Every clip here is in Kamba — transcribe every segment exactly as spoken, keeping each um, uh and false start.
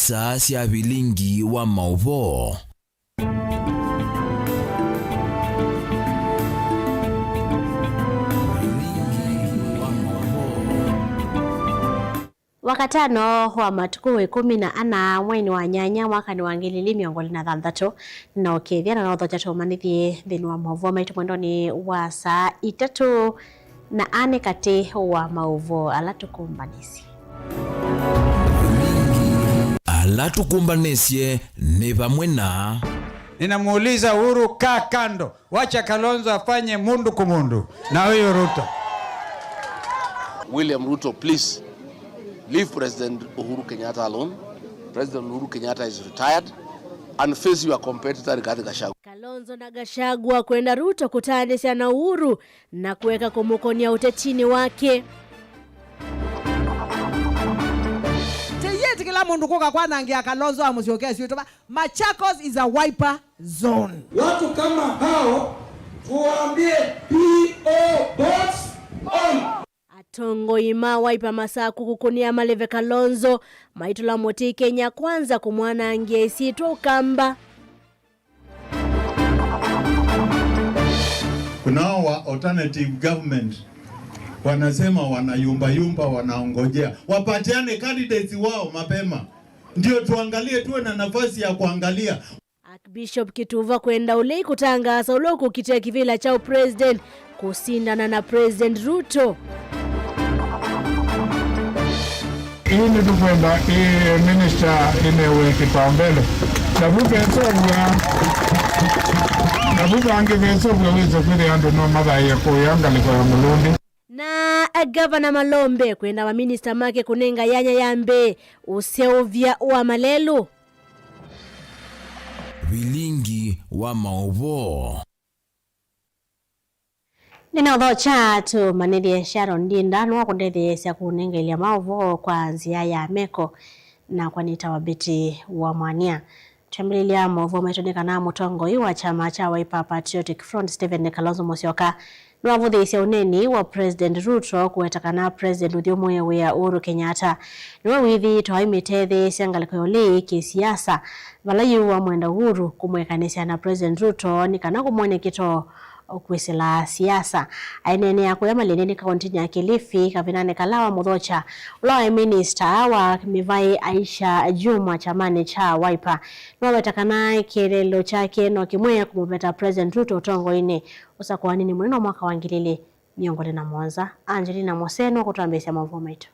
Saa sya vilingi wa maũvoo. Vilingi wa maũvoo. Wakatano wa matukũ ĩkũmi na ana mweinĩ wa nyanya mwakanĩ wa ngili ili mĩongo ĩlĩ na thanthatũ, na ũkĩthya na nothokya tũmanĩthye nthĩnĩ wa maũvoo maitũ mwendonĩ wa saa itatũ, na anĩ katĩ wa maũvoo ala tũkũmbanĩsye. Ala tũkũmbanĩsye nĩ vamwe na. Ninamuuliza Uhuru, kaa kando. Wacha Kalonzo afanye mundu kumundu na huyu Ruto. William Ruto, please leave President Uhuru Kenyatta alone. President Uhuru Kenyatta is retired and face your competitor Rigathi Gachagua. Kalonzo na Gachagua kwenda Ruto kũtaanĩsya na Uhuru na kũeka kũmũkonia ũtetinĩ wake. Tĩyĩtĩkĩla mũndũ kũka kwanangĩa Kalonzo amũsyokea syĩtwa. Machakos is a Wiper zone. Watu kama hao tuwaambie P O Box on. Atongoi ma Wiper masakũ kũkũnĩa maleve Kalonzo, maitũla mũtĩ Kenya Kwanza kũmwanangĩa ĩsyĩtwa Ũkamba. Kunao wa alternative government wanasema wanayumbayumba, wanaongojea wapatiane candidates wao mapema, ndio tuangalie, tuwe na nafasi ya kuangalia. Archbishop Kituva kwenda ũlei kũtangaasa ũla ũkũkitĩa kĩvĩla kya ũpresident kũsindana na President Ruto. Ĩĩ nĩtũkwenda ĩ minister ĩnewe kĩpaombele. Navu vesovw'a, navu vangĩ vesovw'a wĩse kwĩthĩa andũ no mathaĩe kũya ngalĩko ya Mũlũndĩ. Na Gavana Malombe kwenda maminista make kũnenga yanya ya mbee ũseũvya wa malelũ. Vilingi wa maũvoo. Nĩnaũthokya tũmanĩthye Sharon Ndinda nũwa kũndetheesya kũnengaĩlya maũvoo kwa nzĩa ya meko, nakwa nĩtawa Betty wa Mwania. Twambĩlĩlya maũvoo maitũ nĩ kana mũtongoi wa kyama kya Wiper Patriotic Front Stephen Kalonzo Musyoka nĩwavũthĩĩsye ũneeni wa President Ruto kũweta kana President ũthyũmũĩe wĩa Uhuru Kenyatta nĩwe wĩthĩĩtwe aimĩtetheesya ngalĩko ya ũlei kĩsiasa, vala yu amwenda Uhuru kũmũekanĩsya na President Ruto nĩ kana kũmwony'a kĩtoo kwĩsĩla siasa. Aineenea kũya Malindini kaũntinĩ ya Kilifi kavindanĩ kala wamũthokya ũla waĩ minista wa mĩvaĩ Aisha Jumwa kyamanĩ kya Wiper. Nĩwaweta kana kĩeleelo kyake no kĩmwe kũmũveta President Ruto ũtongoinĩ ũsakũaninĩ mũnene wa mwaka wa ngili ili mĩongo ĩlĩ na mũonza. Angelina Mose nũkũtwambĩĩsya maũvoo maitũ.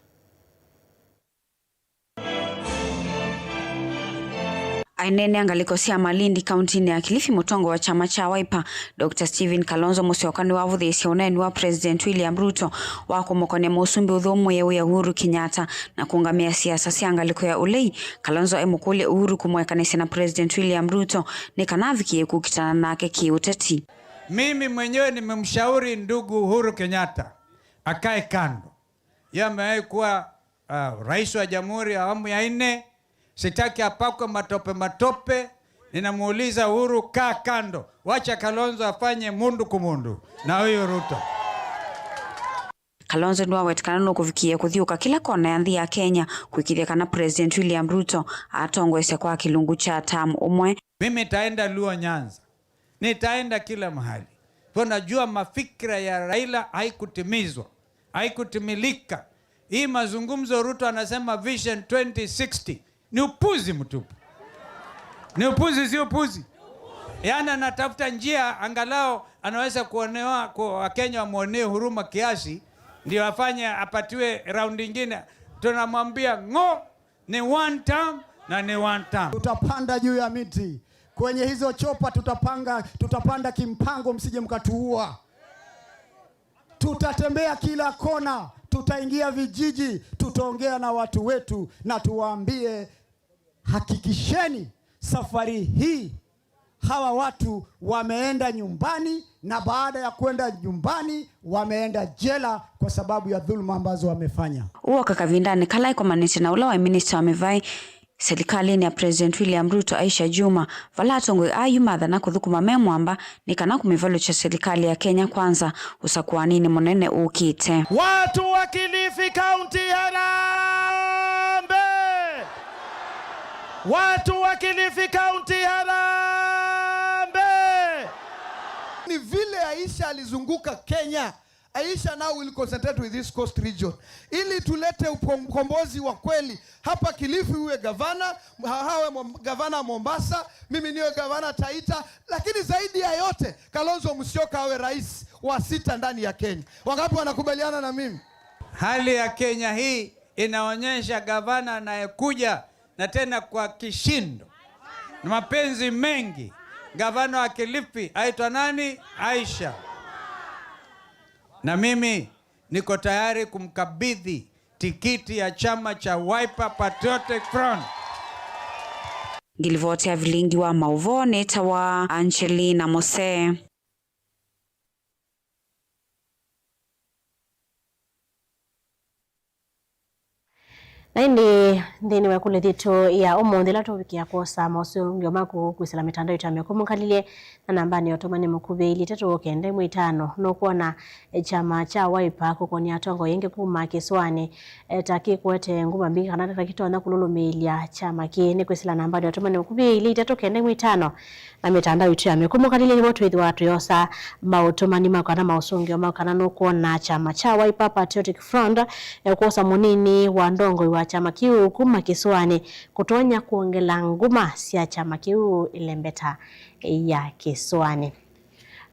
Aineenea ngalĩko sya Malindi, kaũntinĩ ya Kilifi, mũtongoi wa kyama kya Wiper, Doctor Stephen Kalonzo Musyoka nĩwavũthĩĩsye ũneeni wa President William Ruto wa kũmũkonya mũsumbĩ ũthyũmũĩe wĩa Uhuru Kenyatta na kũũngamĩa siasa sya ngalĩko ya ũlei. Kalonzo emũkũlya Uhuru kũmũekanĩsya na President William Ruto nĩ kana avikĩe kũkitana nake kĩũteti. Mimi mwenyewe nimemshauri ndugu Uhuru Kenyatta akae kando. Yeye amewahi kuwa, ah, rais wa jamhuri ya awamu ya nne. Sitaki apakwe matope matope. Ninamuuliza Uhuru, kaa kando, wacha Kalonzo afanye mundu kumundu na huyu Ruto. Kalonzo nĩwaweta kana nũkũvikĩĩa kũthiũka kĩla kona ya nthĩ ya Kenya kũĩkĩĩthya kana President William Ruto atongoesya kwa kĩlungu kya term ũmwe. Mimi nitaenda Luo Nyanza. Nitaenda kila mahali. Kwa najua mafikira ya Raila haikutimizwa, haikutimilika. Hii mazungumzo Ruto anasema Vision twenty sixty ni upuzi mtupu. Ni upuzi, si upuzi? Yaani anatafuta njia angalau anaweza kuonewa, ku-, Wakenya wamwonee huruma kiasi, ndio afanye, apatiwe round ingine. Tunamwambia ng'o. Ni one term na ni one term. Tutapanda juu ya miti. Kwenye hizo chopa tutapanga, tutapanda kimpango, msije mkatuua. Tutatembea kila kona, tutaingia vijiji, tutaongea na watu wetu na tuwaambie, hakikisheni safari hii hawa watu wameenda nyumbani, na baada ya kwenda nyumbani, wameenda jela kwa sababu ya dhuluma ambazo wamefanya. Ũũ wooka kavindanĩ kala ĩkomanĩtye na ũla waĩ minista wa mĩvaĩ silikalĩnĩ ya President William Ruto, Aisha Jumwa, vala atongoi aa yu mathana kũthũkũma me mwamba nĩ kana kũmĩvalũkya silikalĩ ya Kenya Kwanza ũsakũaninĩ mũnene ũkĩte. Watu wa Kilifi County, harambee! Watu wa Kilifi County, harambee! Ni vile Aisha alizunguka Kenya. Aisha now will concentrate with this coast region. Ili tulete upo-, ukombozi wa kweli. Hapa Kilifi uwe gavana, ha-, hawe Mom-, gavana Mombasa, mimi niwe gavana Taita, lakini zaidi ya yote, Kalonzo Musyoka awe rais wa sita ndani ya Kenya. Wangapi wanakubaliana na mimi? Hali ya Kenya hii inaonyesha gavana anayekuja, na tena kwa kishindo na mapenzi mengi. Gavana wa Kilifi aitwa nani? Aisha. Na mimi niko tayari kumkabidhi tikiti ya chama cha Wiper Patriotic Front. Ngilivoti ya vilingi wa maũvoo nĩtawa Angelina Mose. Na ĩndĩ nthĩnĩ wa ĩkũlyo yitũ ya ũmũnthĩ, ĩla tũvikĩa kwosa maũsũngĩo maku kwĩsĩla mĩtandao itũ ya mĩkũmũkalilye na nambanĩ ya ũtũmani mũkuvĩ ilĩ itatũ kenda ĩmwe itano, nũkwona kyama kya Wiper kũkonia atongoi aingĩ kuma kĩsũanĩ, e, ta kĩkwete nguma mbingĩ kana ta kĩtonya kũlũlũmĩĩlya kyama kĩĩ. Nĩ kwĩsĩla nambanĩ ya ũtũmani mũkuvĩ ilĩ itatũ kenda ĩmwe itano na mĩtandao itũ ya mĩkũmũkalilye nĩvo twĩthĩwa tũyosa maũtũmani ma kana maũsũngĩo ma kana nũkwona kyama kya Wiper Patriotic Front, e, kwosa mũnini wa ndongoi wa kyama kĩu kuma kĩsũanĩ kũtonya kwongela nguma sya kyama kĩu ĩlembeta ya kĩsũanĩ.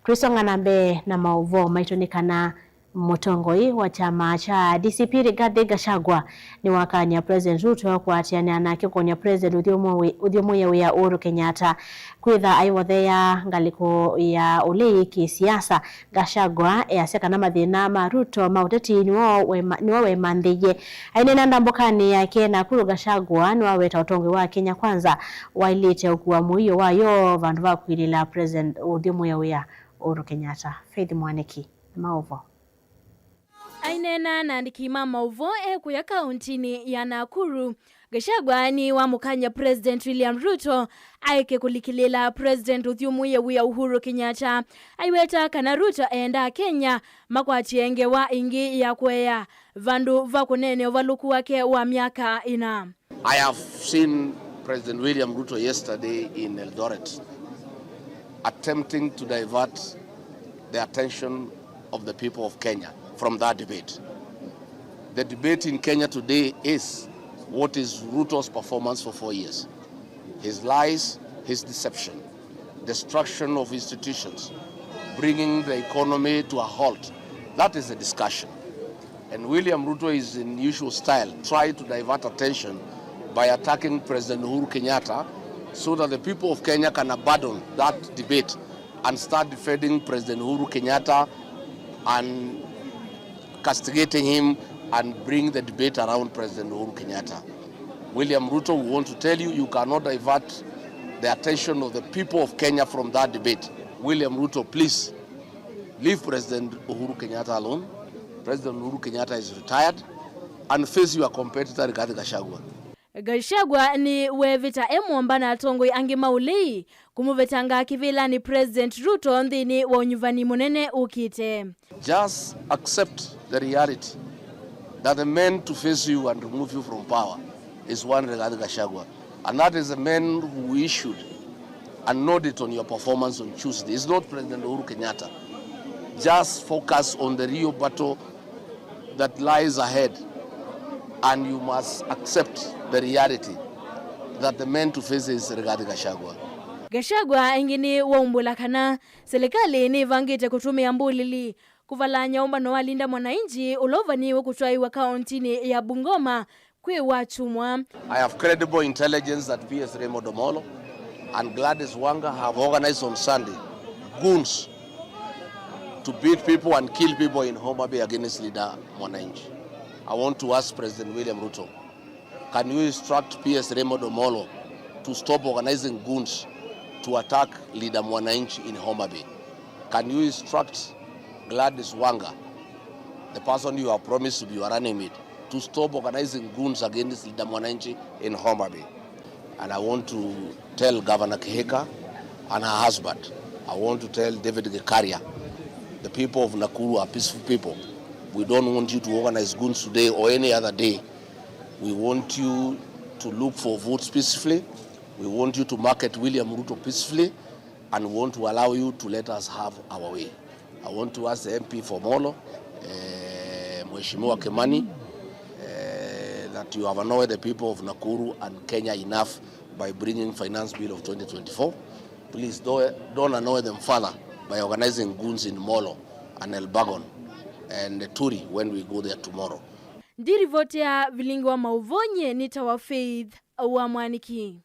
Twĩsonga na mbee na maũvoo maitũ nĩ kana mũtongoi wa kyama kya D C P Rigathi Gachagua nĩwakany'a President Ruto kũatĩanĩa nake kũkonya President ũthyũmũĩ-, ũthyũmũĩe wĩa Uhuru Kenyatta kwĩtha aivotheea ngalĩko ya ũlei kĩsiasa. Gachagua easya kana mathĩna ma Ruto ma ũteti nĩwo wema-, nĩwe wemanthĩie. Aineena ndambũkanĩ yake Nakuru, Gachagua nĩwaweta ũtongoi wa Kenya Kwanza waĩlĩte ũkua mũio wayo vandũ va kwĩlĩla President ũthyũmũĩe wĩa Uhuru Kenyatta. Faith Mwaniki, maũvoo. Aineena na andĩki ma maũvoo e kũya kaũntinĩ ya Nakuru, Gachagua nĩwamũkany'a President William Ruto aeke kũlikĩlĩĩla President ũthyũmũĩe wĩa Uhuru Kenyatta. Aiweta kana Ruto endaa Kenya makwatĩe ngewa ĩngĩ ya kũea vandũ va kũneenea ũvalũku wake wa myaka ĩna. I have seen President William Ruto yesterday in Eldoret attempting to divert the attention of the people of Kenya from that debate. The debate in Kenya today is what is Ruto's performance for four years. His lies, his deception, destruction of institutions, bringing the economy to a halt. That is the discussion. And William Ruto is in usual style, try to divert attention by attacking President Uhuru Kenyatta so that the people of Kenya can abandon that debate and start defending President Uhuru Kenyatta and castigating him and bring the debate around President Uhuru Kenyatta. William Ruto, we want to tell you, you cannot divert the attention of the people of Kenya from that debate. William Ruto, please leave President Uhuru Kenyatta alone. President Uhuru Kenyatta is retired and face your competitor Rigathi Gachagua. Gachagua nĩwevĩta e mũmba na atongoi angĩ ma ũlei kũmũvetanga kĩvĩlanĩ President Ruto nthĩnĩ wa ũnyuvani mũnene ũkĩte. Just accept the reality that the man to face you and remove you from power is one Rigathi Gachagua. And that is the man who issued an audit on your performance on Tuesday. It's not President Uhuru Kenyatta. Just focus on the real battle that lies ahead, and you must accept the reality that the man to face is Rigathi Gachagua. Gachagua ĩngĩ nĩ waumbũla kana silikalĩ nĩvangĩte kũtũmĩa mbũlĩli kũvalany'a ũmbano wa Linda Mwananchi ũla ũvaniwe kũtwaĩwa kaũntinĩ ya Bungoma kwĩ wakyumwa. I have credible intelligence that P S Raymond Omolo and Gladys Wanga have organized on Sunday goons to beat people and kill people in Homa Bay against Leader Mwananchi. I want to ask President William Ruto, can you instruct P S Raymond Omolo to stop organizing goons to attack Leader Mwananchi in Homa Bay? Can you instruct Gladys Wanga, the person you have promised to be your running mate, to stop organizing goons against Leader Mwananchi in Homa Bay? And I want to tell Governor Kihika and her husband, I want to tell David Gikaria, the people of Nakuru are peaceful people. We don't want you to organize goons today or any other day. We want you To look for votes peacefully. We want you to market William Ruto peacefully, and we want to allow you to let us have our way. I want to ask the M P for Molo, eh, Mheshimiwa Kimani, eh, that you have annoyed the people of Nakuru and Kenya enough by bringing Finance Bill of twenty twenty-four. Please do, don't annoy them further by organizing goons in Molo and Elbagon and Turi when we go there tomorrow. Ndirivoti ya vilingi wa mauvoo nyie nĩtawa Faith wa Mwaniki.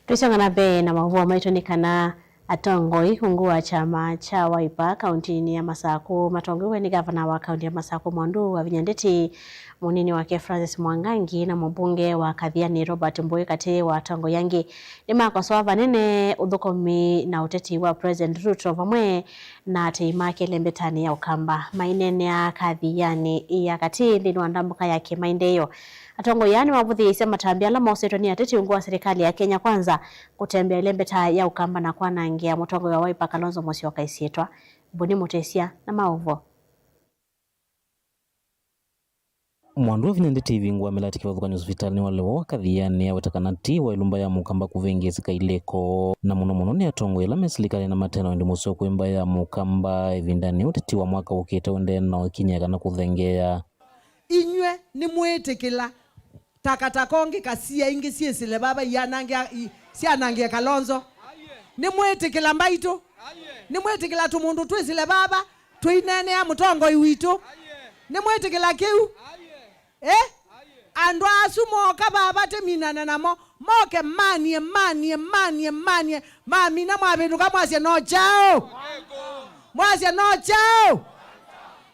Twĩsonga na mbee na maũvoo maitũ nĩ kana atongoi ungu wa kyama kya Wiper kauntinĩ ya Masakũ matongoew'e nĩ ngavana wa kaunti ya Masakũ Mwandu Wavinya Ndeti, mũnini wake Francis Mwangangi na mũmbunge wa Kathiani Robert Mbui katĩ wa atongoi angĩ nĩmakosoa vanene ũthũkũmi na ũteti wa President Ruto vamwe na atei make lembetanĩ ya Ũkamba maineenea Kathiani ya katĩ nthĩnĩ wa ndambũka ya kĩmaendeeo. Atongoi aa nĩmavũthĩĩsye matambya ala mosetwe nĩ ateti ungu wa silikalĩ ya Kenya Kwanza kũtembea ĩlembeta ya Ũkamba na kwanangĩa mũtongoi wa Wiper Kalonzo Musyoka ĩsyĩtwa. Boni Mũtesya na maũvoo. Mwandu Wavinya Ndeti ĩvingo wa mĩlatĩ kĩvathũkany'o sivitalĩnĩ wa Lewa wa Kathiani aweta kana ti wa ĩlumba ya Mũkamba kũvĩngĩĩsĩka ilĩko, na mũno mũno nĩ atongoi ala me silikalĩ na mate na wendi mũseo kwĩ mbaĩ ya Mũkamba ĩvindanĩ ũteti wa mwaka ũkĩte ũendee na ũkinyĩa kana kũthengeea. Inyw'ĩ nĩmwĩtĩkĩla takataka ũngĩ kasia ingĩ syĩsĩle vava ianangĩa, i, syanangĩe Kalonzo? Nĩmwĩtĩkĩla mbaitũ? Nĩmwĩtĩkĩla tũmũndũ twĩsĩle vava tũineenea mũtongoi witũ? Nĩmwĩtĩkĩla kĩu? Eh? Andũ asu mooka vaa vatĩminane namo, moke manie, manie, manie, manie, mamina mwavĩndũka mwasya no kyaũ? Mwasya no kyaũ?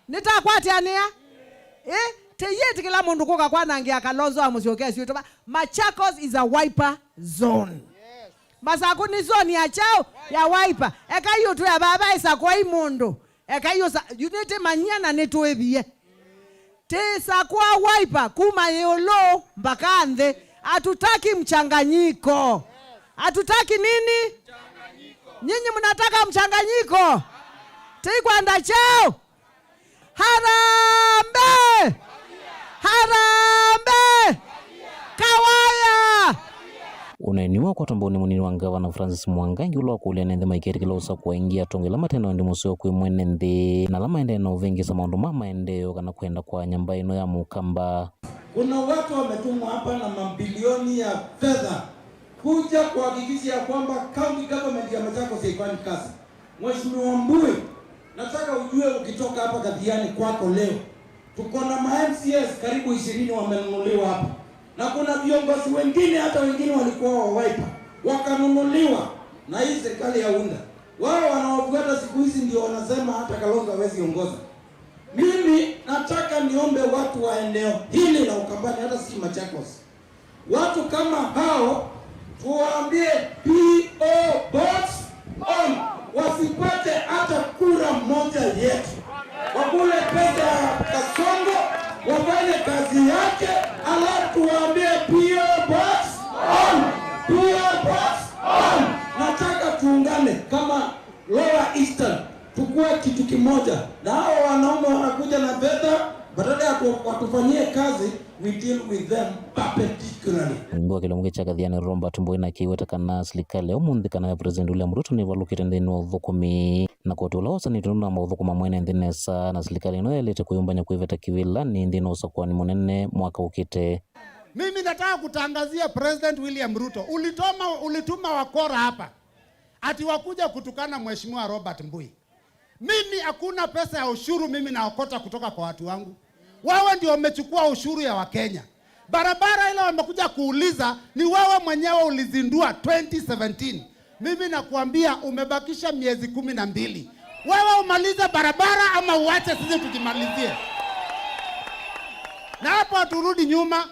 Nĩtakwatanĩa? Eh? Tĩyĩtĩkĩla mũndũ kũka kwanangĩa Kalonzo amũsyoke asyĩtwa va. Machakos is a Wiper zone. Masakũ nĩ zone ya kyaũ? Ya Wiper. Ekai ũtwĩa vaa vaĩ sakwa i mũndũ. Ekai ũsa, yu nĩtĩmanyie na nĩtũĩvie. Tĩsakwa Wiper kuma ĩũlũ mpaka nthĩ. Hatutaki mchanganyiko. Hatutaki nini? Nyinyi mnataka mchanganyiko? Tĩikwenda kyaũ? Harambee! Harambee! Kawaya! Ũneeni ũũ wakwatwa mbau nĩ mũnini wa ngavana Francis Mwangangi, ũla wakũlya ene nthĩ maiketĩkĩla ũsakũa ĩngĩ atongoi ala mate na wendi mũseo kwĩ mwene nthĩ, na ala maendee na ũvĩngĩsa maũndũ ma maendeeo kana kwenda kwaany'a mbaĩ ĩno ya Mũkamba. Kuna watu wametumwa hapa na mabilioni ya fedha kuja kuhakikisha ya kwamba county government ya Machakos haifanyi kazi. Mheshimiwa Mbui, nataka ujue ukitoka hapa Kathiani kwako leo, tuko na ma M C As karibu ishirini wamenunuliwa hapa. Na kuna viongozi wengine, hata wengine walikuwa wa Wiper, wakanunuliwa na hii serikali ya UNDA. Wao wanaofuata siku hizi ndio wanasema hata Kalonzo hawezi ongoza. Mimi nataka niombe watu wa eneo hili la Ukambani, hata si Machakos. Watu kama hao tuwaambie P O Box on, wasipate hata kura moja yetu. Wakule pesa ya Kasongo, wafanye kazi yake, alafu tuwaambie P O Box on, P O Box on. Nataka tuungane kama Lower Eastern, tukue kitu kimoja. Na hao wanaume wanakuja na fedha, badala ya tu-, watufanyie kazi, we deal with them perpendicularly. Mũimbi wa kĩlungu kya Kathiani Robert Mbui nake aiweta kana silikalĩ ya ũmũnthĩ kana ya President William Ruto nĩvalũkĩte nthĩnĩ wa ũthũkũmi, na koti ũla wosanĩtwe ndũnamba ũthũkũma mwene nthĩ nesa, na silikalĩ ĩno yaĩlĩte kwĩyũmbany'a kwĩveta kĩvĩlanĩ nthĩnĩ wa ũsakũani mũnene mwaka ũkĩte. Mimi nataka kutangazia President William Ruto, ulitoma, ulituma wakora hapa ati wakuja kutukana Mheshimiwa Robert Mbui. Mimi hakuna pesa ya ushuru mimi naokota kutoka kwa watu wangu. Wewe ndio umechukua ushuru ya Wakenya. Barabara ile wamekuja kuuliza ni wewe mwenyewe ulizindua twenty seventeen. Mimi nakuambia umebakisha miezi kumi na mbili. Wewe umalize barabara ama uache sisi tujimalizie. Na hapo haturudi nyuma.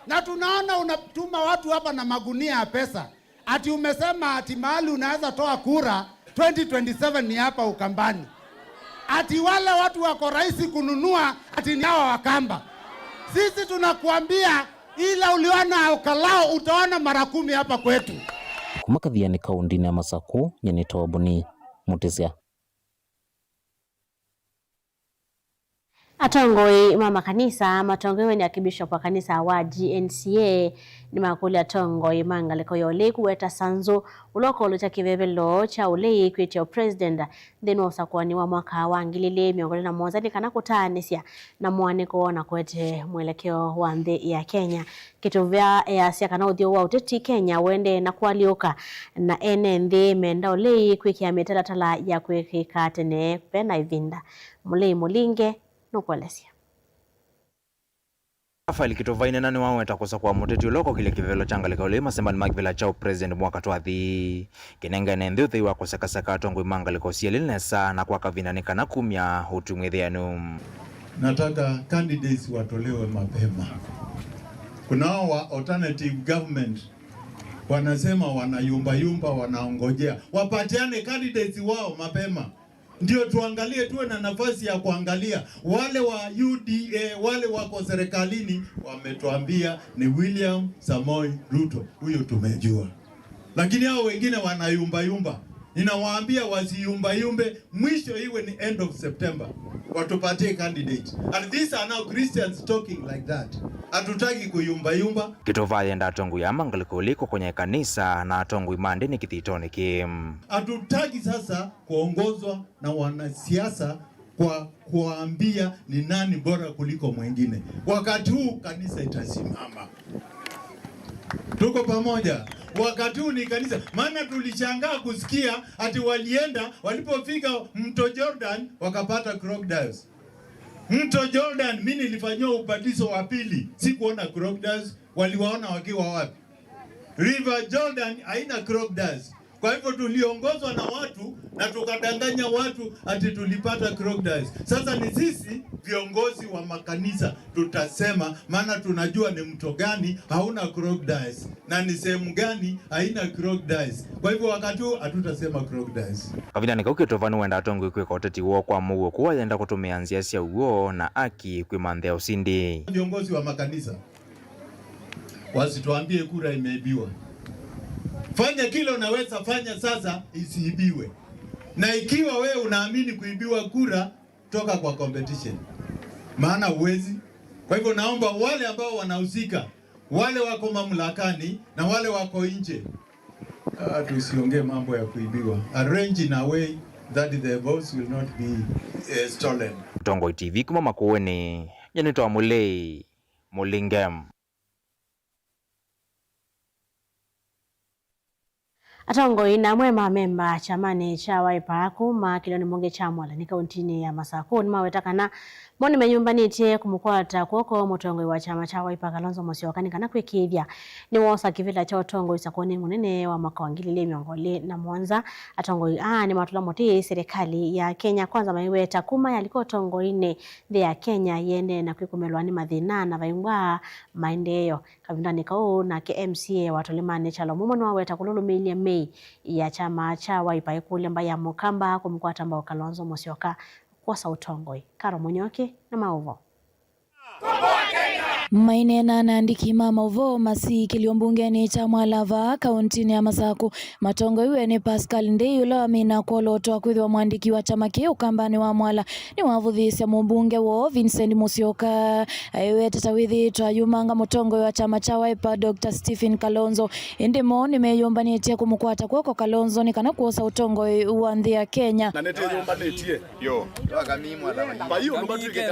Na tunaona unatuma watu hapa na magunia ya pesa. Ati umesema ati mahali unaweza toa kura twenty twenty-seven ni hapa Ukambani. Ati wale watu wako rahisi kununua ati ni hawa Wakamba. Sisi tunakuambia, ila uliona ukalao utaona mara kumi hapa kwetu. Kuma Kathiani kauntinĩ ya Masakũ, nyie nĩtawa Boni Mũtĩsya. Atongoi ma makanisa matongoew'e nĩ akibishop wa kanisa wa G N C A nĩmakũlya atongoi ma ngalĩko ya ũlei kũweta sanzu ũla ũkaũlũkya kĩvevelo kya ũlei kwĩtya ũpresident nthĩnĩ wa ũsakũani wa mwaka wa ngili ilĩ mĩongo ĩlĩ na mũonza nĩ kana kũtaanĩsya na mũanĩko na kũete mwelekeo wa nthĩ ya Kenya. Kĩtũvea easya kana ũthyũ wa ũteti Kenya ũendee na kũalyũka, na ene nthĩ menda ũlei kwĩkĩa mĩtalatala ya kwĩkĩka tene ve na ĩvinda. Mũlei Mũlinge nũkũelesya. Rafael Kĩtũvai nena nĩwaweta kũsakũa mũteti ũla ũkokĩlya kĩvevelo kya ngalĩko ya ũlei masembanĩ ma kĩvĩla kya ũpresident mwaka twathi. Kĩnengane nthĩ ũthei wa kũsekaseka atongoi ma ngalĩko syelĩ nesa na kwa kavinda nĩ kana kumya ũtwi mwĩthĩanu. Nataka candidates watolewe mapema. Kunao wa alternative government wanasema wanayumbayumba, wanaongojea. Wapatiane candidates wao mapema. Ndio tuangalie, tuwe na nafasi ya kuangalia. Wale wa U D A, wale wako serikalini, wametuambia ni William Samoei Ruto. Huyo tumejua. Lakini hao wengine wanayumbayumba. Ninawaambia wasiyumbayumbe, mwisho iwe ni end of September. Watupatie candidate. And these are now Christians talking like that. Hatutaki kuyumbayumba. Kĩtũvai enda atongoi aa ma ngalĩko ũlei kũkonya ĩkanisa na atongoi ma ndĩni kĩthitonĩ kĩĩ. Hatutaki sasa kuongozwa na wanasiasa kwa kuwaambia ni nani bora kuliko mwingine. Wakati huu kanisa itasimama. Tuko pamoja. Wakati huu ni kanisa. Maana tulishangaa kusikia ati walienda, walipofika mto Jordan, wakapata crocodiles. Mto Jordan, mimi nilifanyiwa ubatizo wa pili, sikuona crocodiles. Waliwaona wakiwa wapi? River Jordan haina crocodiles. Kwa hivyo tuliongozwa na watu na tukadanganya watu ati tulipata crocodiles. Sasa ni sisi viongozi wa makanisa tutasema, maana tunajua ni mto gani hauna crocodiles na ni sehemu gani haina crocodiles. Kwa hivyo wakati huu hatutasema crocodiles. Kavindanĩ kau Kĩtũvai nĩwenda atongoi kwĩka ũteti woo kwa mũuo kũu ayenda kũtũmĩa nzĩa sya ũw'o na aki kwĩmanthĩa ũsindi. Viongozi wa makanisa wasituambie kura imeibiwa. Fanya kile unaweza fanya sasa isiibiwe. Na ikiwa wewe unaamini kuibiwa kura, toka kwa competition. Maana huwezi. Kwa hivyo naomba wale ambao wanahusika, wale wako mamlakani na wale wako nje, ah, tusiongee mambo ya kuibiwa. Arrange in a way that the votes will not be, eh, stolen. Tongoi T V kuma Makueni, nyie nĩtawa Mũlei Mũlinge. Atongoi na amwe ma amemba kyamanĩ kya Wiper kuma kĩlonĩ mbunge kya Mwalani kauntinĩ ya Masakũ nĩmaweta kana mo nĩmeyũmbanĩtye kũmũkwata kw'oko mũtongoi wa kyama kya Wiper Kalonzo Musyoka nĩ kana kwĩkĩĩthya nĩwosa kĩvĩla kya ũtongoi ũsakũanĩ mũnene wa mwaka wa ngili ilĩ mĩongo ĩlĩ na mũonza. Atongoi aa nĩmatũla mũtĩ silikalĩ ya Kenya Kwanza maiweta kuma yalika ũtongoinĩ nthĩ ya Kenya yĩendee na kwĩkũmĩlwa nĩ mathĩna na vaingwa maendeeo. Kavindanĩ kau nake M C A wa Tũlĩmanĩ Kyalo Mumo nĩwaweta kũlũlũmĩĩlya mĩĩ ya kyama kya Wiper ĩkũlya mbaĩ ya Mũkamba kũmũkwata mbau Kalonzo Musyoka kwosa ũtongoi. Karo Mũnyoki na maũvoo. Maineena na andĩki ma maũvoo masiĩkĩlyo mbungenĩ kya Mwala vaa kauntinĩ ya Masakũ, matongoew'e nĩ Pascal Ndei, ũla wamina kwolotwa kwĩthĩwa mwandĩki wa kyama kĩĩ ũkambanĩ wa Mwala, nĩwavũthĩĩsya mũmbunge woo Vincent Musyoka. Aiweta ta wĩthĩĩtwe ayumanga mũtongoi wa kyama kya Wiper, Doctor Stephen Kalonzo, ĩndĩ mo nĩmeyũmbanĩtye kũmũkwata kw'oko Kalonzo nĩ kana kwosa ũtongoi wa nthĩ ya Kenya. Na nĩtwĩyũmbanĩtye. Yo. Vai ũndũ vatw'ĩke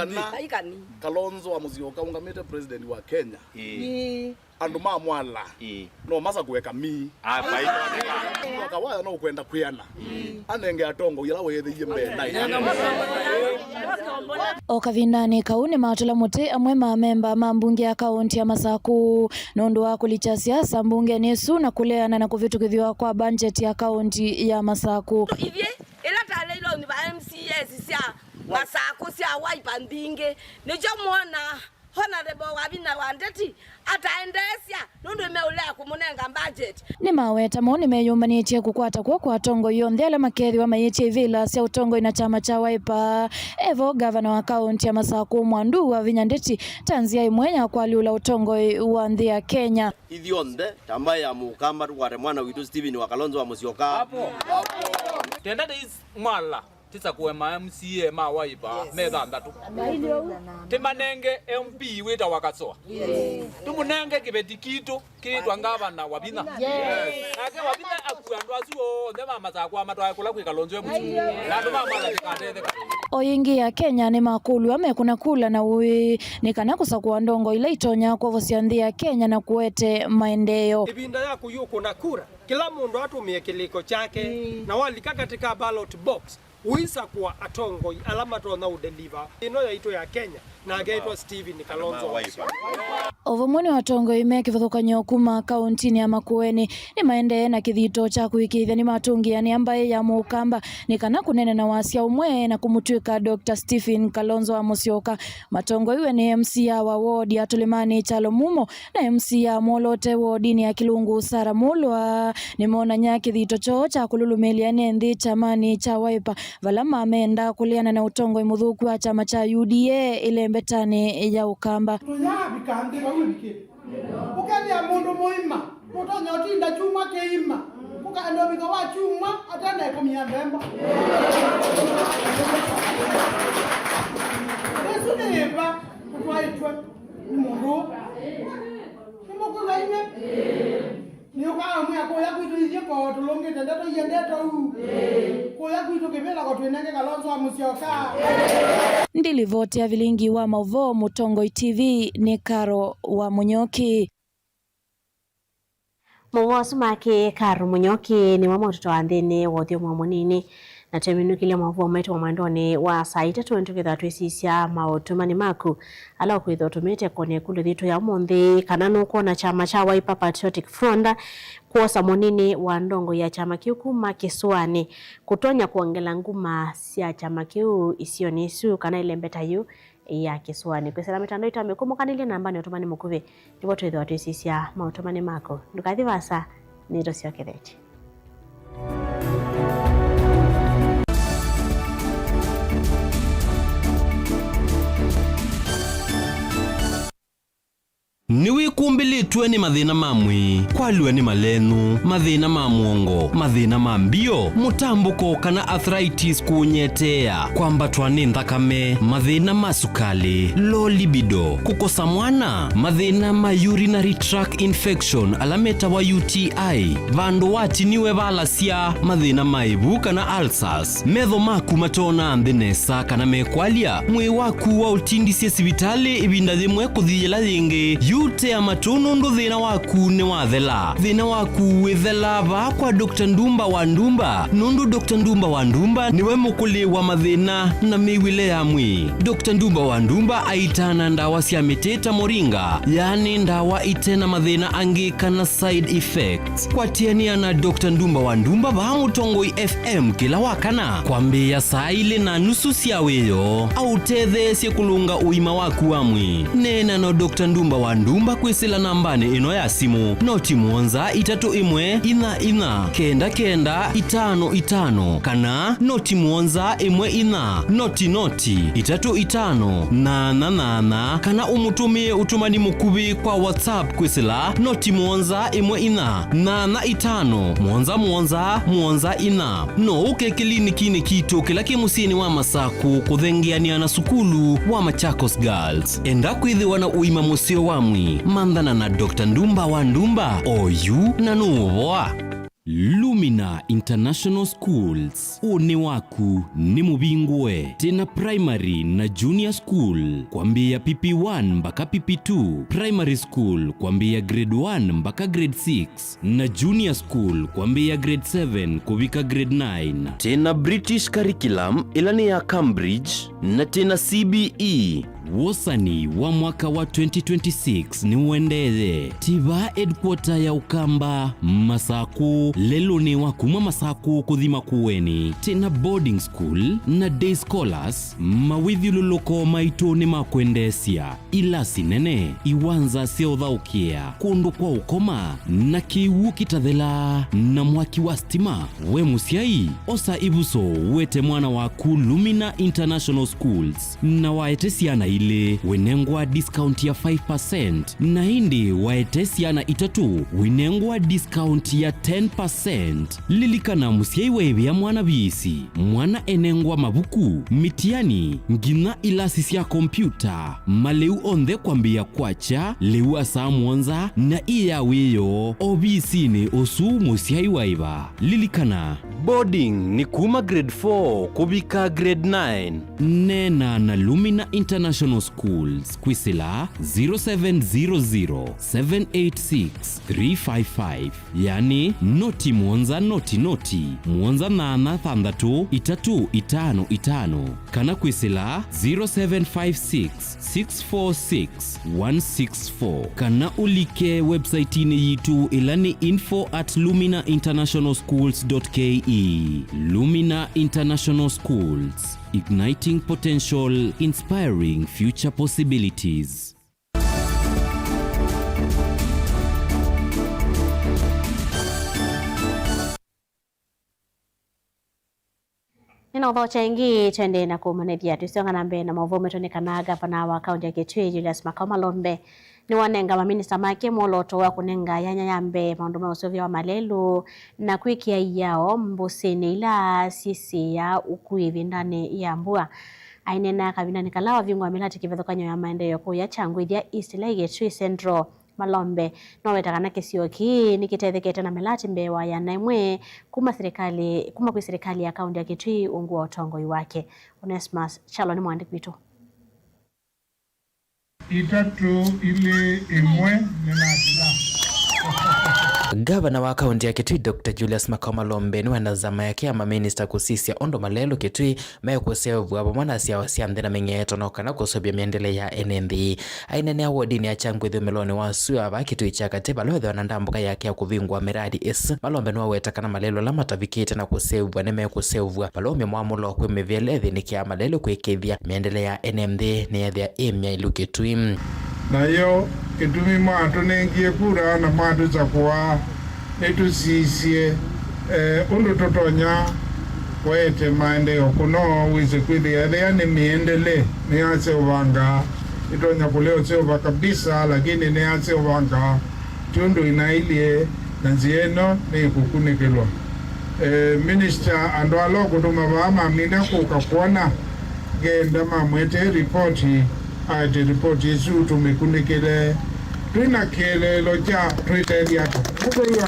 kana Kalonzo wa Musyoka ũngamĩte president wa Kenya. Ĩĩ. Andũ ma Mwala. Ĩĩ. No masakũe kamii. Ah, vai. Mwaka waya no ũkwenda kwĩana. Ĩĩ. Anenge atongoi ala weethĩie mbee ndaĩ. O kavindanĩ kau nĩmatũla mũtĩ amwe ma amemba ma mbunge ya kaunti ya Masakũ nũndũ wa kũlikya siasa mbungenĩ ĩsu na kũleana na kũvĩtũkĩthw'a kwa mbanjeti ya kaunti ya Masakũ. Ithyĩ ĩla twaleilwe nĩ va M C As sya Masakũ sya Wiper mbingĩ, nĩkyo mwona Honorable Wavinya wa Ndeti ataendeesya nũndũ nĩmeũlea kũmũnenga budget. Nĩmaweta mo nĩmeyũmbanĩtye kũkwata kw'oko atongoi onthe ala makethĩwa mayĩtye ivĩla sya ũtongoi na kyama kya Wiper. Evo gavana wa kaunti ya Masakũ Mwandu Wavinya Ndeti ta nzĩa ĩmwe ya kũalyũla ũtongoi wa nthĩ ya Kenya. Ithyonthe ta mbaĩ ya Mũkamba tũkwate mwana witũ Stephen wa Kalonzo wa Musyoka. Hapo. Twendete is Mwala. Tĩsakũe ma M C A ma Wiper me thanthatũ. Tĩmanenge M P wĩtawa Kasoa. Tũmũnenge kĩveti kitũ kĩĩtwa ngavana Wavinya. Nake Wavinya akue andũ asu onthe ma Masakũ amatwae kũla kwĩ Kalonzo e mũsyĩ. Na andũ ma Mala tĩkatetheka. O yĩngĩ, Akenya nĩmakũlw'a mekũna kula na ũĩ nĩ kana kũsakũa ndongo ila itonya kwovosya nthĩ ya Kenya na kũete maendeeo. Ĩvinda ya kũyũkũna kura, kĩla mũndũ atũmĩe kĩlĩko kyake, na walika katika ballot box, ũisakũa atongoi ala matonya ũdeliver ĩno yaitũ ya Kenya, na akeĩtwa Stephen Kalonzo. O vamwe nĩ atongoi me kĩvathũkany'o kuma kauntinĩ ya Makueni nĩmaendee na kĩthito kya kũĩkĩĩthya nĩmatũngĩanĩa mbaĩ ya Mũkamba nĩ kana kũneena na wasya ũmwe na kũmũtw'ĩka Doctor Stephen Kalonzo wa Mũsyoka. Matongoiwe nĩ M C A wa ward ya Tũlĩmanĩ Kyalo Mumo na M C A mwoloote wodinĩ ya Kĩlungu Sarah Mulwa nĩmonany'a kĩthito kyoo kya kũlũlũmĩĩlya ene nthĩ kyamanĩ kya Wiper vala mamenda kũleana na ũtongoi mũthũku wa kyama kya U D A ĩlembetanĩ ya Ũkamba. Tũyavika nthĩ vau ĩvikĩte. Ũkethĩa mũndũ mũima, ũtonya ũtinda kyumwa kĩima, ũkaenda ũvika wa kyumwa atenaĩkũmia mbemba. Ĩsu nĩ ĩva ũtwaĩtwe nĩ mũndũ ũũ? Nĩmũkwĩw'a inywe? Nĩũkaa ũmwĩa kũya kwitũ ithyĩ koo tũlũngĩte ndeto iendete ũu. Kũya kwitũ kĩvĩla ko twĩnenge Kalonzo wa Mũsyoka. Ndilivoti ya vilingi wa maũvoo Mũtongoi T V nĩ Karo wa Mũnyoki. Maũvoo asu make Karo Mũnyoki nĩmo maũtũtwaa nthĩnĩ wa ũthyomo mũnini. Na tweminũkĩlya maũvoo maitũ wa mwendonĩ wa saa itatũ, nĩtũkĩthwa twĩsisya maũtũmani maku ala ũkwĩthwa ũtũmĩte kũnĩa ĩkũlyo yitũ ya ũmũnthĩ, kana nũkwona kyama kya Wiper Patriotic Front kwosa mũnini wa ndongo ya kyama kĩu kuma kĩsũanĩ kũtonya kwongela nguma sya kyama kĩu isionĩ isu kana ĩlembeta yu ya kĩsũanĩ. Kwĩsĩla mĩtandao itũ ya mĩkũmũkanĩlye nambanĩ ũtũmani mũkuvĩ, nĩvo twĩthĩwa twĩsisya maũtũmani maku. Ndũkathi vaasa, nĩtũsyokethetye. Nĩwĩkumbĩlĩtwe nĩ mathĩna ma mwĩĩ, kwalw'a nĩ malenũ, mathĩna ma mũongo, mathĩna ma mbio, mũtambũko kana arthritis kũũnyeteea, kwambatwa nĩ nthakame, mathĩna ma sukalĩ, low libido, kũkosa mwana, mathĩna ma urinary tract infection ala metawa U T I, vandũ watiniwe valasya, mathĩna ma ĩvu kana ulcers, metho maku matoonaa nthĩ nesa kana mekwalya, mwĩĩ waku waũtindisye sivitalĩ ĩvinda yĩmwe kũthi yĩla yĩngĩ, yu tea matũ nũndũ thĩna waku nĩwathela. Thĩna waku wĩthelaa vaa kwa Doctor Ndumba wa Ndumba, nũndũ Doctor Ndumba wa Ndumba nĩwe mũkũlĩ wa mathĩna na mĩw'ĩle ya mwĩĩ. Doctor Ndumba wa Ndumba aitaana ndawa sya mĩtĩ ta moringa, yaani ndawa ite na mathĩna angĩ kana side effects. Kwatĩanĩa na Doctor Ndumba wa Ndumba vaa Mũtongoi F M kĩla wa kana kwambĩĩa saa ilĩ na nusu sya wĩoo, aũtetheesye kũlũnga ũima waku wa mwĩĩ. Neena na Doctor Ndumba wa Ndumba kwĩsĩla nambanĩ ĩno ya simũ, noti mũonza itatũ ĩmwe inya inya kenda kenda itano itano, kana noti mũonza ĩmwe inya noti noti itatũ itano nyanya nyanya, kana ũmũtũmĩe ũtũmani mũkuvĩ kwa WhatsApp kwĩsĩla noti mũonza ĩmwe inya nyanya itano mũonza mũonza mũonza inya. No ũke kĩlinikinĩ kitũ kĩla kĩ mũsyĩnĩ wa Masakũ kũthengeanĩa na sukulu wa Machakos Girls. Enda kwĩthĩwa na ũima mũseo wa mwĩĩ, manthana na Doctor Ndumba wa Ndumba oyu na nũũvoa. Lumina International Schools, ũnĩ waku nĩ mũvingũe. Twĩna primary na junior school kwambĩĩa P P one mbaka P P two, primary school kwambĩĩa grade one mbaka grade six, na junior school kwambĩĩa grade seven kũvika grade nine. Twĩna British curriculum ĩla nĩ ya Cambridge, na twĩna C B E. Wosani wa mwaka wa twenty twenty-six nĩũendeeye. Twĩ vaa headquarter ya Ũkamba, Masakũ, lelũnĩ wa kuma Masakũ kũthi Makueni. Twĩna boarding school na day scholars, mawĩthyũlũlũko maitũ nĩ ma kwendeesya. Ilasi nene, iwanza sya ũthaũkĩa, kũndũ kwa ũkoma, na kĩw'ũ kĩtathelaa, na mwaki wa stima. We mũsyai, osa ĩvuso, wete mwana waku Lumina International Schools, na waete syana ilĩ, wĩnengwa discount ya five percent, na ĩndĩ waete syana itatũ, wĩnengwa discount ya ten percent. Lilikana, mũsyai waĩvĩa mwana viisi, mwana enengwa mavuku, mĩtiani, nginya ilasi sya kompyuta, malĩu onthe kwambĩĩa kwakya lĩu wa saa mũonza na ĩya wĩoo ovisinĩ ũsu mũsyai waĩva. Lilikana, boarding nĩ kuma grade four kũvika grade nine. Neena na Lumina International Schools kwĩsĩla zero seven zero zero, seven eight six, three five five, yani noti mũonza noti noti, mũonza nyanya thanthatũ itatũ itano itano, kana kwĩsĩla zero seven five six, six four six, one six four, kana ũlike website-inĩ yitũ, ĩla nĩ info at lumina international schools dot K E. Lumina International Schools, igniting potential, inspiring future possibilities. Nĩnaũthokya ĩngĩ, twende na kũmanyĩthya. Twĩsonga na mbee na maũvoo maitũ nĩ kana ngavana wa kaũntĩ ya Kitui, Julius Makau Malombe, nĩwanenga maminista make mwolooto wa kũnenga yanya ya mbee maũndũ ma ũseũvya wa malelũ na kwĩkĩa iao mbũsĩnĩ ila syĩsĩaa ũkui ĩvindanĩ ya mbua. Aineena kavindanĩ kala wavingũa mĩlatĩ kĩvathũkany'o ya maendeeo kũya Kyangwĩthya East ĩla ĩ Kitui Central, Malombe noweta kana kĩsio kĩĩ nĩkĩtethekete na mĩlatĩ mbee wa ĩana ĩmwe kuma silikalĩ, kuma kwĩ silikalĩ ya kaũntĩ ya Kitui ungu wa ũtongoi wake. Onesmus Kyalo nĩ mũandĩki witũ. Itatũ, ilĩ, ĩmwe, nĩnatila. Ngavana wa kaũntĩ ya Kitui, Doctor Julius Makau Malombe, nĩwenda nzama yake ya maminista kũsisya ũndũ malelũ Kitui mekũseũvw'a vamwe na syawa sya nthĩ na mĩng'eeto no kana kũseũvya mĩendele ya ene nthĩ. Aineenea wodinĩ ya Kyangwĩthya ũmĩlonĩ wa sua va Kitui kya katĩ vala wĩthĩwa na ndambũka yake ya kũvingũa mĩradi ĩsu, Malombe nĩwaweta kana malelũ ala matavikĩte na kũseũvw'a nĩmekũseũvw'a vala ũmwe mwamũlo kwĩ mĩvĩla ĩthĩnĩkĩaa malelũ kwĩkĩĩthya mĩendele ya ene nthĩ nĩyethĩa ĩ myaĩlu Kitui. Nayo kĩtumi mwatũnengie kura na mwatũsakũa, nĩtũsisye, eh, ũndũ tũtonya kũete maendeeo kũno wĩse kwĩthĩa ethĩa nĩ mĩendele nĩyaseũvangaa, ĩtonya kũlea ũseũva kabisa, lakini nĩyaseũvangaa ti ũndũ ĩnaĩlye, na nzĩa ĩno nĩĩkũkunĩkĩlwa. Eh, minister, andũ ala ũkũtũma vaa mamina kũka kwona, ngenda mamwetee ripoti, aete ripoti ĩsu tũmĩkunĩkĩle twĩ na kĩeleelo kya twĩtethya ata. Nĩkwĩw'a.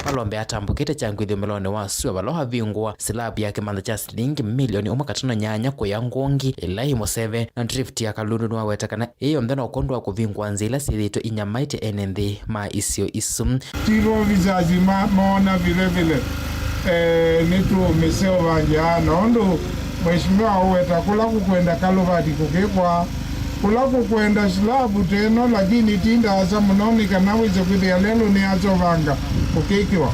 Malombe atambũkĩte Kyangwĩthya ũmĩlonĩ wa sua vala wavingũa silavu ya kĩmantha kya silingi milioni ũmwe katono nyanya kũya Ngungi ĩla ĩ Mũseve na Drift ya Kalundu. Nĩwaweta kana ĩĩ yonthe no kwondũ wa kũvingũa nzĩa ila syĩthĩĩtwe inyamaĩtye ene nthĩ ma isio isu. Chief officers ma-, moona vile vile, eh, nĩtũũmĩseũvangya na ũndũ Mheshimiwa ũweta kũla kũkwenda kalũvati kũkĩkwa, kũla kũkwenda slab teno, lakini ti ndaasa mũno nĩ kana wĩse kwĩthĩa lelũ nĩyaseũvanga kũkĩkĩwa.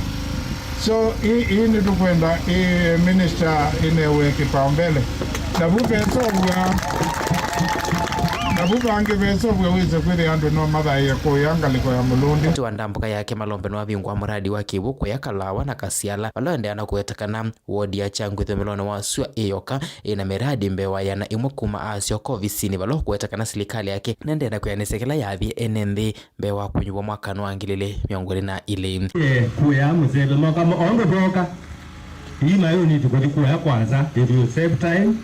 So, ĩĩ, ĩĩ nĩtũkwenda, ĩĩ, minister ĩnewe kĩpaombele. Navu vesovw'a, navu vangĩ vesovw'a wĩse kwĩthĩa andũ no mathaĩe kũya ngalĩko ya Mũlũndĩ. Wakati wa ndambũka yake, Malombe nĩwavingũa mũradi wa kĩw'ũ kũya Kalawa na Kasiala, vala ũendeea na kũweta kana wodi ya Kyangwĩthya ũmĩlonĩ wa sua ĩ yoka ĩna mĩradi mbee wa ĩana ĩmwe kuma aasyoka ovisinĩ, vala ũkũweta kana silikalĩ yake nĩendeea na kwĩanĩsya kĩla yathie ene nthĩ mbee wa kũnyuvwa mwakanĩ wa ngili ilĩ mĩongo ĩlĩ na ilĩ. Eh, kuya mũseve moka mo-, ondo twoka. Ii mayũniti kũthi kuya kwanza, it will save time.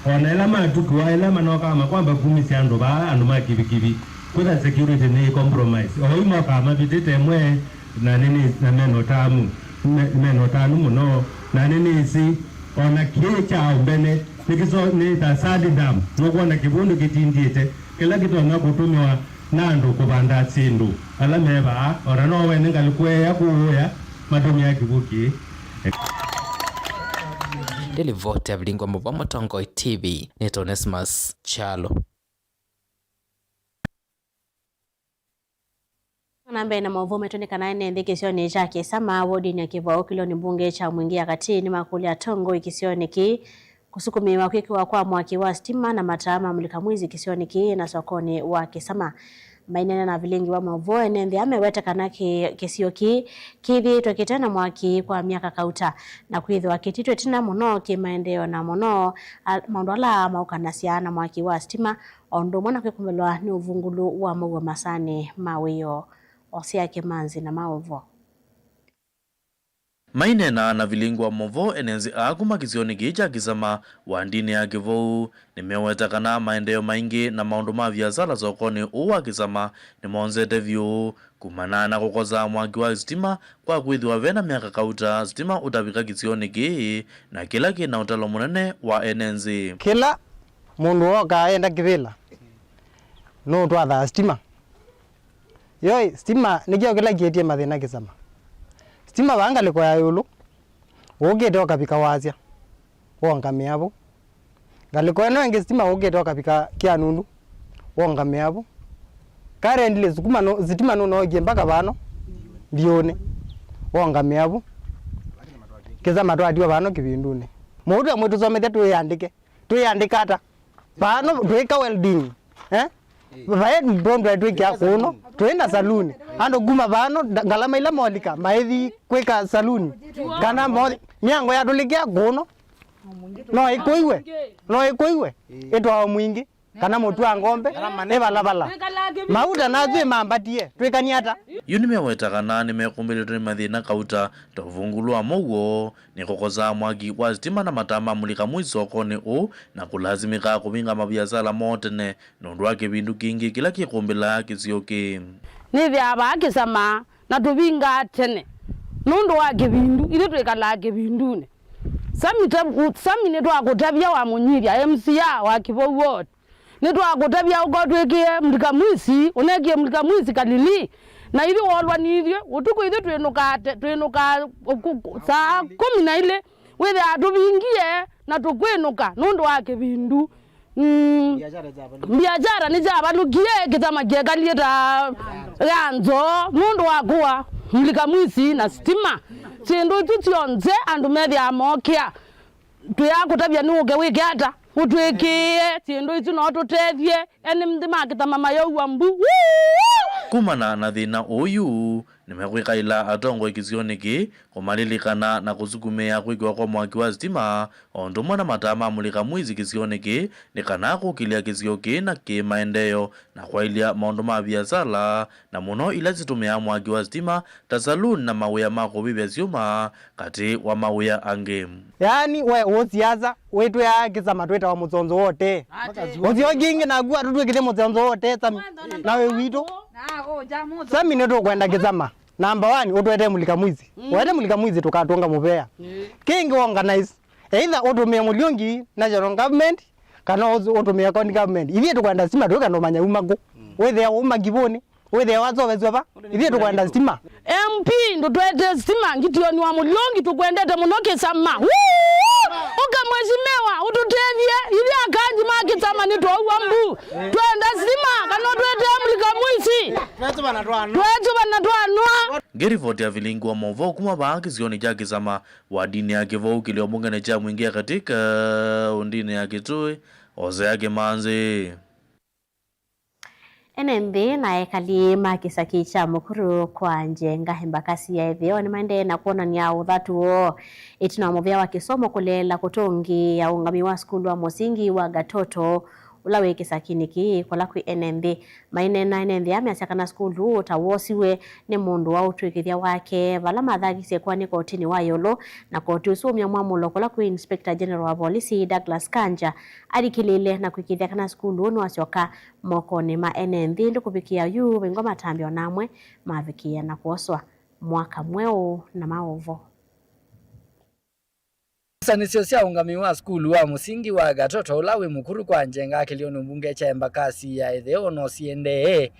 Ona ĩla matukiwa, ĩla manokaa makwamba kumisya andũ vaa, andũ ma kivikivi, kwĩtha security nĩ compromise. Oyu mokaa mavitĩte mwe, na nĩnĩ-, na mena ũtanu, me-, mena ũtanu mũno, na nĩnĩsĩ, ona kĩĩ kya mbene, nĩkĩso-, nĩ ta Sandi Dam, nũkwona kĩvũndũ kĩtindĩte, kĩla kĩtonya kũtũmĩwa na andũ kũvanda syĩndũ ala me vaa, o na no wene ngalĩko ĩya kũũya matũmĩa kĩw'ũ kĩĩ. Nĩ livoti ya Vilingwa Mũvwa Mũtongoi T V, nĩ Onesmus Kyalo. Na mbee na maũvoo maitũ nĩ kana ene nthĩ kĩsionĩ kya Kĩsama, wodinĩ ya Kĩvao, kĩlonĩ mbunge kya Mwingĩ ya Katĩ, nĩmakũlya atongoi kĩsionĩ kĩĩ kũsukumĩĩwa kwĩkĩwa kwa mwaki wa sitima na mataa ma mũlika mwizi kĩsionĩ kĩĩ na sokonĩ wa Kĩsama. Maineena na vilingi wa maũvoo, ene nthĩ aa meweta kana kĩ-, kĩsio kĩĩ kĩthĩĩtwe kĩte na mwaki kwa myaka kauta, na kwĩthĩwa kĩtitwe ĩtina mũno kĩ maendeeo na mũno a-, maũndũ ala maũkanasya na mwaki wa sitima, o ũndũ ũmwe na kwĩkũmĩlwa nĩ ũvungũlu wa mũuo masaanĩ ma wĩoo. Osea Kĩmanzi na maũvoo. Maineenaa na vilingi wa maũvoo, ene nzĩ aa kuma kĩsionĩ kĩĩ kya Kĩsama wandinĩ ya Kĩvou nĩmeweta kana maendeeo maingĩ na maũndũ ma viasala sokonĩ ũũ wa Kĩsama nĩmonzete vyũ kumana na kũkosa mwaki wa sitima, kwa kwĩthĩwa ve na myaka kauta sitima ũtavika kĩsionĩ kĩĩ, na kĩla kĩ na ũtalo mũnene wa ene nzĩ. Kĩla mũndũ wokaa enda kĩvĩla nũtwathaa sitima. Yoi, sitima nĩkyo kĩla kĩetie mathĩna Kĩsama. Sitima vaa ngalĩko ya ĩũlũ, ũkĩte ũkavika wasya, wongamĩa vu. Ngalĩko ĩno ĩngĩ sitima ũkĩte ũkavika kĩa nundu, wongamĩa vu. Currently, sukuma nũ-, sitima nũnookie mpaka vano ndiũnĩ, wongamĩa vu. Kĩsama twatiwa vano kĩvindunĩ. Mũutu amwe tũsomethya twĩyandĩke. Twĩyandĩka ata? Vano twĩka welding. Eh? Vae ndondwa twĩkĩa kũno. Twĩ na saluni. Andũ kuma vano, nda-, ngalama ila molika, maithi kwĩka saluni. Kana mo-, myango yatũlĩkĩa kũno. No ĩkũiwe. No ĩkũiwe. Ĩtwao mwingĩ. Kana mũtu wa ngombe. Ĩvalavalavalaa. Mauta nathwĩ mambatie. Twĩkanie ata? Yu nĩmeweta kana nĩmekũmbĩlĩtwe nĩ mathĩna kauta ta ũvungũlu wa mũuo, nĩ kũkosa mwaki wa sitima na mataa ma mũlika mwisi sokonĩ ũũ, na kũlasimĩka kũvinga maviasala moo tene nũndũ wa kĩvindu kĩngĩ kĩla kĩkũmbĩlaa kĩsio kĩĩ. Nĩthĩaa vaa Kĩsama na tũvingaa tene nũndũ wa kĩvindu, ithyĩ twĩkalaa kĩvindunĩ. Sami ta-, Sami nĩtwakũtavya wa mũnyivya M C A wa Kĩvou Ward. Nĩtwakũtavya ũkotwĩkĩe mũlika mwisi, ũnekie mũlika mwisi kalili, na ithyĩ wolwa nĩ ithyĩ, ũtukũ ithyĩ twĩnũkaa te-, twĩnũkaa ũku-, saa kũmi na ilĩ, wĩthĩaa tũvingie na tũkwĩnũka nũndũ wa kĩvindu. Mm, mbiakyara nĩsyavalũkie, Kĩsama kyekalie ta ya nzoo nũndũ wa kũa mũlika mwisi na sitima. Syĩndũ isu syonthe andũ methĩaa mookĩa. Twĩaa kũtavya nĩ ũke wĩke ata? Ũtwĩkĩĩe syĩndũ isu no tũtethye ene nthĩ ma Kĩsama mayaua mbu. Woo! Kumana na thĩna ũyu, nĩmekwĩkaĩla atongoi kĩsionĩ kĩĩ kũmalilikana na kũsukumĩa kwĩkĩwa kwa mwaki wa sitima, o ũndũ ũmwe na mataa ma mũlika mwisi kĩsionĩ kĩĩ, nĩ kana kũkĩlya kĩsio kĩĩ na kĩ maendeeo na kwaĩlya maũndũ ma viasala, na mũno ila sitũmĩaa mwaki wa sitima ta saloon na mawĩa ma kũvĩvya syũma, katĩ wa mawĩa angĩ. Yaani, we ũsiasa wĩtwĩaa Kĩsama twĩtawa mũtsonzo wote. Ũsio kĩngĩ naku atũtwĩkĩte mũtsonzo wote, Sami. Na wĩ witũ. Sami, nĩtũkwenda Kĩsama. Number one, ũtwete mũlika mwisi. Wete mũlika mwisi tũkatũnga mũvea. Kĩngĩ organize. Either ũtũmĩe Mũliũngi National Government, kana ũs-, ũtũmĩe County Government. Ithyĩ tũkwenda sitima, twĩka ndũmanya uma kũ. Wĩthĩa uma kivũnĩ. Wĩthĩa wasovesw'a va? Ithyĩ tũkwenda sitima. M P, ndũtwete sitima, Ngitioni wa Mũliũngi, tũkwendete mũno Kĩsama. Woo! Ũka mheshimiwa, ũtũtethye. Ithyĩ akanji ma Kĩsama nĩtwaua mbu. Twenda sitima, kana ũtwetee mũlika mwisi. Twetũvana twanwa. Twetũvana twanwa. Ngĩrivoti ya vilingi wa maũvoo kuma vaa kĩsionĩ kya Kĩsama, wandinĩ ya Kĩvou, kĩlio mbungenĩ kya Mwingĩ ya Katĩ, kaũndĩnĩ ya Kitui, Osea Kĩmanzi. Ene nthĩ na ekali ma kĩsaki kya Mũkuru kwa Njenga, Embakasi ya Ĩtheo, nĩmaendee na kwonany'a ũthatu woo ĩtina wa mũvĩa wa kĩsomo kũleela kũtũngĩĩa ũũngami wa sukulu wa mũsingi wa Gatoto, ũla wĩ kĩsakinĩ kĩĩ kũla kwĩ ene nthĩ. Maineena, ene nthĩ aa measya kana sukulu ũũ ũtawosiw'e nĩ mũndũ wa ũtw'ĩkĩthya wake, vala mathavisye kũanika ũtini wa ĩũlũ, na koti ũsu waumya mwamũlo kũla kwĩ Inspector General wa Volisi, Douglas Kanja, alikĩlĩĩle na kwĩkĩĩthya kana sukulu ũũ nĩwasyoka mokonĩ ma ene nthĩ, ĩndĩ kũvikĩa yu vaingwa matambya ona amwe mavikĩĩa na kwoswa. Mwaka mweũ na maũvoo. Ngusanĩsyo sya ũũngami wa sukulu wa mũsingi wa Gatoto ũla wĩ Mũkuru kwa Njenga kĩlionĩ mbunge kya Embakasi ya Ĩtheo no siendee,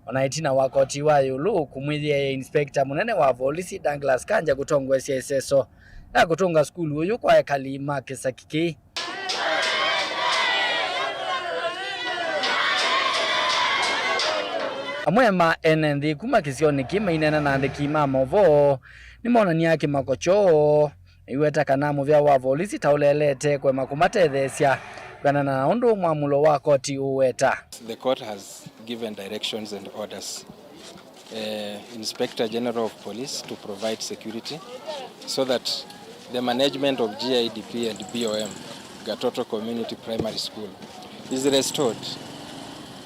ona ĩtina wa koti wa ĩũlũ kũmwĩthĩaĩa inspector mũnene wa volisi Douglas Kanja kũtongoesya ĩseso ya kũtũnga sukulu ũyũ kwa ekali ma kĩsaki kĩĩ. Amwe ma ene nthĩ kuma kĩsionĩ kĩĩ maineena na andĩki ma maũvoo nĩmonany'a kĩmako kyoo, maiweta kana mũvĩa wa volisi ta ũleelete kũema kũmatetheesya kwĩanana na ũndũ mwamũlo wa koti ũũweta. The court has given directions and orders, eh, Inspector General of Police to provide security so that the management of G I D P and B O M, Gatoto Community Primary School, is restored.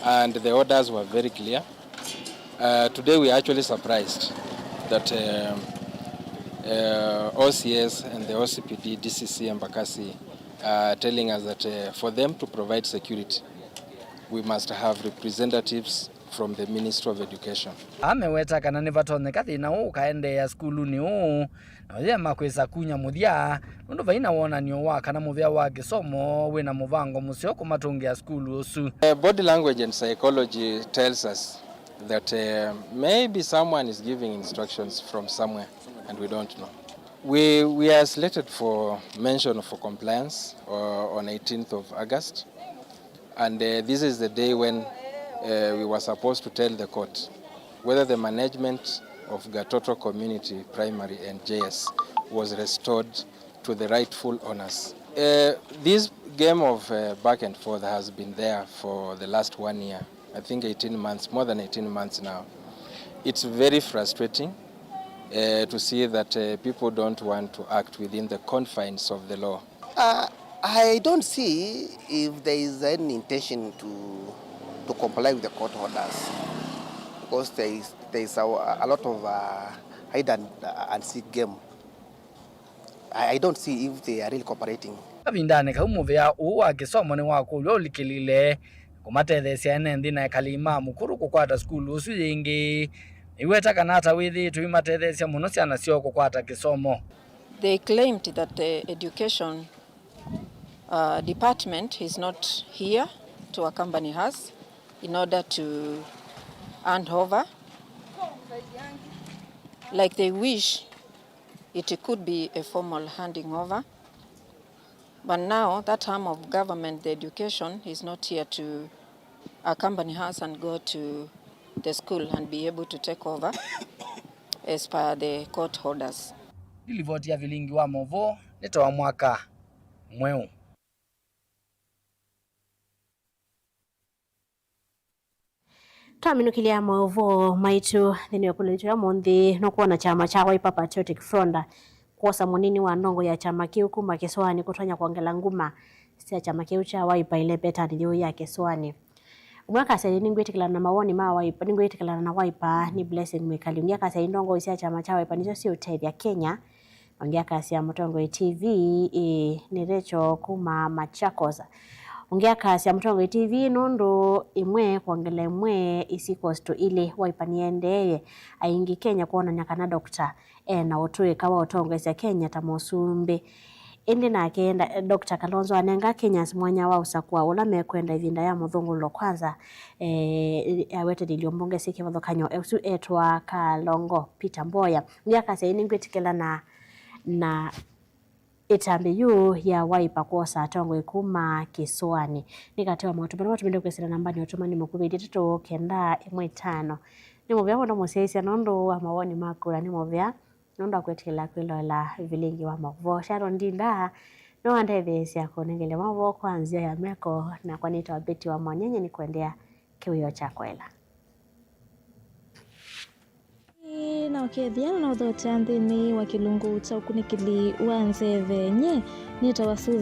And the orders were very clear. Uh, today we are actually surprised that um, uh, O C S and the O C P D, D C C Embakasi are telling us that uh, for them to provide security, we must have representatives from the Ministry of Education. Ameweta kana nĩvatonyeka thĩna ũũ ũkaendeea sukulunĩ ũũ, na ũyĩema kwĩsa kunya mũthya, nũndũ vai na wonany'o wa kana mũvĩa wa kĩsomo wĩ na mũvango mũseo kũmatũngĩa sukulu ũsu. Uh, body language and psychology tells us that uh, maybe someone is giving instructions from somewhere and we don't know. We, we are slated for mention for compliance uh, on eighteenth of August. And uh, this is the day when uh, we were supposed to tell the court whether the management of Gatoto Community Primary and J S was restored to the rightful owners. Uh, this game of uh, back and forth has been there for the last one year, I think eighteen months, more than eighteen months now. It's very frustrating uh, to see that uh, people don't want to act within the confines of the law. Uh, I don't see if there is any intention to, to comply with the court orders, because there is, there is a, a lot of uh, hide and, uh, and seek game. I, I don't see if they are really cooperating. Kavindanĩ kau mũvĩa ũũ wa kĩsomo nĩwakũlw'a ũlikĩlile kũmatetheesya ene nthĩ na ekalĩi ma Mukuru kũkwata sukulu ũsu yĩngĩ. Nĩweta kana ata wĩthĩĩtwe imatetheesya mũno syana syoo kũkwata kĩsomo. They claimed that the education uh, department is not here to accompany us in order to hand over, like they wish it could be a formal handing over. But now that arm of government, the education, is not here to accompany us and go to the school and be able to take over as per the court orders. Nĩ livoti ya vilingi wa maũvoo nĩ Toa Mwaka Mweũ. Twaminũkĩlya maũvoo maitũ nthĩnĩ wa ĩkũlyo yitũ ya ũmũnthĩ, nũkwona kyama kya Wiper Patriotic Front kwosa mũnini wa ndongo ya kyama kĩu kuma kĩsoanĩ kũtonya kwongela nguma sya kyama kĩu kya Wiper ĩlepetanĩ yĩu ya kĩsoanĩ. Ũmwe akasya, "Nĩngwĩtĩkĩlana na mawoni ma Wiper, nĩngwĩtĩkĩlana na Wiper," nĩ Blessing Mwĩkali. Ũngĩ akasya, "Ndongoi sya kyama kya Wiper nĩsyo siũtethya Kenya." Na ũngĩ akasya Mũtongoi T V, ĩĩ, nĩ Rachel kuma Machakos. Ũngĩ akasya Mũtongoi T V nũndũ ĩmwe kwongela ĩmwe is equals to ilĩ. Wiper nĩyendeeye aingĩ Kenya kwonany'a kana Doctor e na ũtũĩka wa ũtongoesya Kenya ta mũsumbĩ. Ĩndĩ nake nda-, Doctor Kalonzo anenga Kenyans mwanya wa ũsakũa ũla mekwenda ĩvinda ya mũthũngũlũlo kwanza, eh, awete ilio mbunge syĩ kĩvathũkany'o ũsu etwa Kalongo Peter Mboya. Ũngĩ akasya, "Ĩĩ nĩngwĩtĩkĩlana na ĩtambĩ yĩu ya Wiper kwosa atongoi kuma kĩsoanĩ." Nĩ katĩ wa maũtũmani matũmĩte kwĩsĩla nambanĩ ya ũtũmani mũkuvĩ itatũ kenda ĩmwe itano. Nĩ mũvea mũno mũsyaĩĩsya nũndũ wa mawoni maku, na nĩ mũvea nũndũ wa kwĩtĩkĩla kwĩloela vilingi wa maũvoo. Sharon Ndinda nĩwandetheesya kũnengelya maũvoo kwa nzĩa ya meko, nakwa nĩtawa Betty wa Mwanyenye, nĩkũendeea kĩwĩoo kya kwaĩla. Ĩĩ, na ũkethĩa na ũthokya nthĩnĩ wa kĩlungu kya ũkunĩkĩli wa nzeve. Nyie nĩtawa Susan.